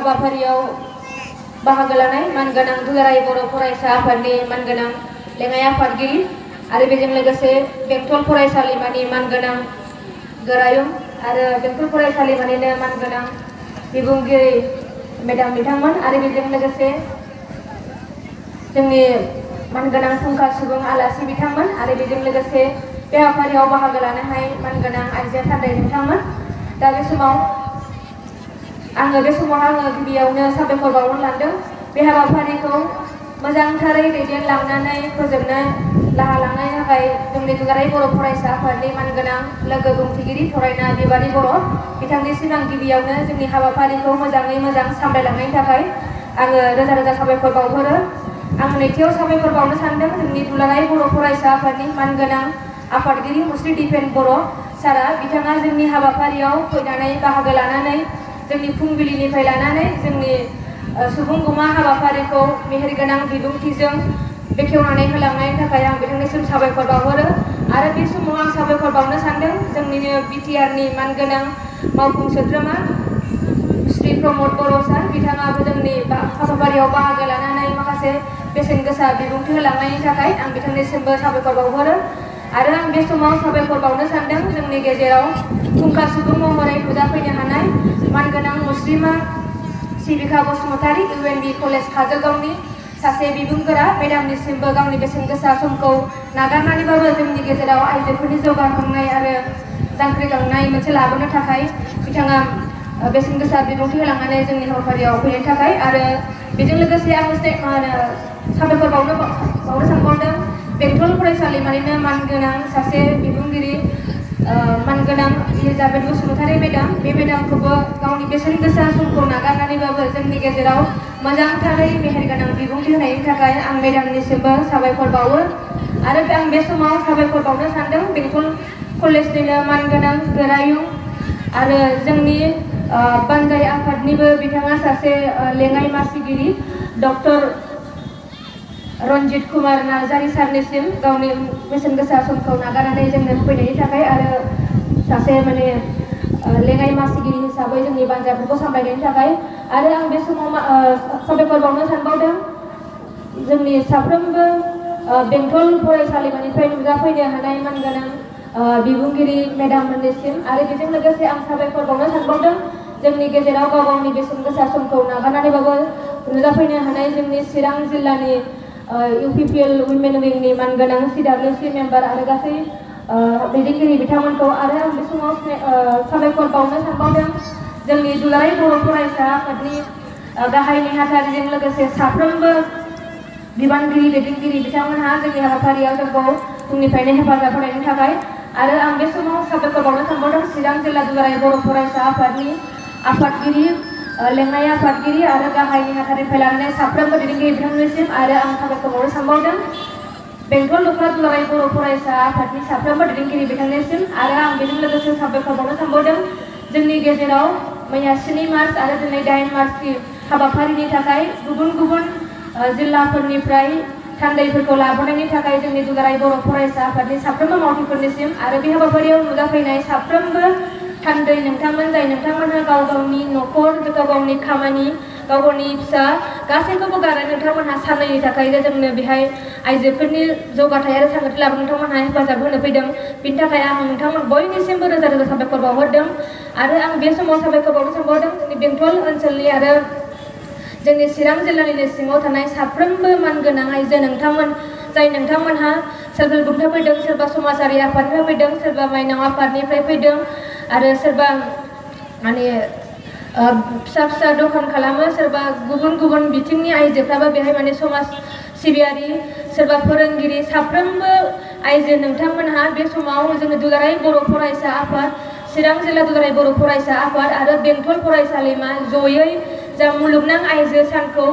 हाबाफारियाव बाहागो लानाय मानगोनां दुलाराय बर' फरायसा आफादनि मानगोनां लेङाइ आफादगिरि आरो बेजों लोगोसे बेंटल फरायसालिमानि मानगोनां गोरायुं आरो बेंटल फरायसालिमानिनो मानगोनां बिबुंगिरि मेडाम बिथांमोन आरो बेजों लोगोसे जोंनि मानगोनां फुंखा सुबुं आलासि बिथांमोन आरो बेजों लोगोसे बे हाबाफारियाव बाहागो लानाय मानगोनां आइजो थान्दै नोंथांमोन। दा बे समाव आङो गिबियावनो साबायखर बावनो लादों बे हाबाफारिखौ मोजांथारै दैदेनलांनानै फोजोबनो राहा लांनायनि थाखाय जोंनि दुलाराय बर' फरायसा आफादनि मानगोनां लोगो बुंथिगिरि फरायना बिबारि बर' बिथांनिसिम आं गिबियावनो जोंनि हाबाफारिखौ मोजाङै मोजां सामलायलांनायनि थाखाय आङो रोजा रोजा साबायखर बावहरो। आं नैथियाव साबायखर बावनो सानदों जोंनि दुलाराय बर' फरायसा आफादनि मानगोनां आफादगिरि मुस्रि दिपेन बर' सारा बिथाङा जोंनि हाबाफारियाव फैनानै बाहागो लानानै जोंनि फुंबिलिनिफ्राय लानानै जोंनि सुबुंगुमा हाबाफारिखौ मेहेरगोनां बिबुंथिजों बेखेवनानै होलांनायनि थाखाय आं बिथांनिसिम साबायखर बावहरो। आरो बे समाव आं साबायखर बावनो सानदों जोंनिनो बिटिआरनि मानगोनां मावफुं सोद्रोमा श्री प्रमद बर' सार बिथाङाबो जोंनि हाबाफारियाव बाहागो लानानै माखासे बेसेन गोसा बिबुंथि होलांनायनि थाखाय आं बिथांनिसिमबो साबायखर बावहरो। आरो आं बे समाव साबायखर बावनो सानदों जोंनि गेजेराव फुंखा सुबुं महरै नुजाफैनो हानाय मानगोनां मुस्रिमा सिबिखा बसुमतारी UNB कलेज काजलगावनि सासे बिबुंगोरा मेडामनिसिमबो गावनि बेसेन गोसा समखौ नागारनानैबाबो जोंनि गेजेराव आइजोफोरनि जौगाखांनाय आरो जांख्रिखांनाय मोनसे लाबोनो थाखाय बिथाङा बेसेन गोसा बिबुंथि होलांनानै जोंनि हाबाफारियाव फैनायनि थाखाय आरो बेजों लोगोसे आं साबायखर बावनो सानबावदों बेंटल फरायसालिमानिनो मानगोनां सासे बिबुंगिरि मानगोनां इलिजाबेथ बसुमतारी मेडाम बे मेडामखौबो गावनि बेसेन गोसा समखौ नागारनानैबाबो जोंनि गेजेराव मोजांथारै मेहेरगोनां बिबुंथि होनायनि थाखाय आं मेडामनिसिमबो साबायखर बावो। आरो आं बे समाव साबायखर बावनो सानदों बेंटल कलेजनिनो मानगोनां गोरायुं आरो जोंनि बानजाय आफादनिबो बिथाङा सासे लेङाइ मासिगिरि डक्टर रन्जित कुमार नार्जारी सारनिसिम गावनि बेसेन गोसा समखौ नागारनानै जोंनो फैनायनि थाखाय आरो सासे लेङाइ मासिगिरि हिसाबै जोंनि बानजायफोरखौ सामलायनायनि थाखाय आरो आं बे समाव साबायखर बावनो सानबावदों जोंनि साफ्रोमबो बेंटल फरायसालिमानिफ्राय नुजाफैनो हानाय मानगोनां बिबुंगिरि मेडाममोननिसिम आरो बेजों लोगोसे आं साबायखर बावनो सानबावदों जोंनि गेजेराव गाव गावनि बेसेन गोसा समखौ नागारनानैबाबो नुजाफैनो हानाय जोंनि चिरां जिल्लानि UPPL उइमेन विंनि मानगोनां CWC मेम्बार आरो गासै दैदेनगिरि बिथांमोनखौ आरो आं बे समाव साबायखर बावनो सानबावदों जोंनि दुलाराय बर' फरायसा आफादनि गाहाय नेहाथारिजों लोगोसे साफ्रोमबो बिबानगिरि दैदेनगिरि बिथांमोनहा जोंनि हाबाफारियाव जोंखौ फुंनिफ्रायनो हेफाजाब होनायनि थाखाय आरो आं बे समाव साबायखर बावनो सानबावदों चिरां जिल्ला दुलाराय बर' फरायसा आफादनि आफादगिरि लेङाइ आफादगिरि आरो गाहाय नेहाथारिनिफ्राय लानानै साफ्रोमबो दैदेनगिरि बिथांमोननिसिम आरो आं साबायखर बावनो सानबावदों बेंटल दख'ना दुलाराय बर' फरायसा आफादनि साफ्रोमबो दैदेनगिरि बिथांनिसिम आरो आं बेजों लोगोसे साबायखर बावनो सानबावदों जोंनि गेजेराव मैया 7 मार्च आरो दिनै 8 मार्चनि हाबाफारिनि थाखाय गुबुन गुबुन जिल्लाफोरनिफ्राय थान्दैफोरखौ लाबोनायनि थाखाय जोंनि दुलाराय बर' फरायसा आफादनि साफ्रोमबो मावथिफोरनिसिम आरो बे हाबाफारियाव नुजाफैनाय साफ्रोमबो थान्दै नोंथांमोन जाय नोंथांमोनहा गाव गावनि न'खर गाव गावनि खामानि गाव गावनि फिसा गासैखौबो गारनानै नोंथांमोनहा साननायनि थाखाय जोंनो बेहाय आइजोफोरनि जौगाथाय आरो सांग्रांथि लाबोनो नोंथांमोनहा हेफाजाब होनो फैदों बिनि थाखाय आं नोंथांमोन बयनिसिमबो रोजा रोजा साबायखर बावहरदों। आरो आं बे समाव साबायखर बावनो सानबावदों जोंनि बेंटल ओनसोलनि आरो जोंनि चिरां जिल्लानिनो सिङाव थानाय साफ्रोमबो मानगोनां आइजो नोंथांमोन जाय नोंथांमोनहा सोरबा गुबुननिफ्राय फैदों सोरबा समाजारि आफादनिफ्राय फैदों सोरबा माइनाव आफादनिफ्राय फैदों आरो सोरबा फिसा फिसा दखान खालामो सोरबा गुबुन गुबुन बिथिंनि आइजोफ्राबो बेहाय समाज सिबियारि सोरबा फोरोंगिरि साफ्रोमबो आइजो नोंथांमोनहा बे समाव जोंनि दुलाराय बर' फरायसा आफाद चिरां जिल्ला दुलाराय बर' फरायसा आफाद आरो बेंटल फरायसालिमा जयै जा मुलुगनां आइजो सानखौ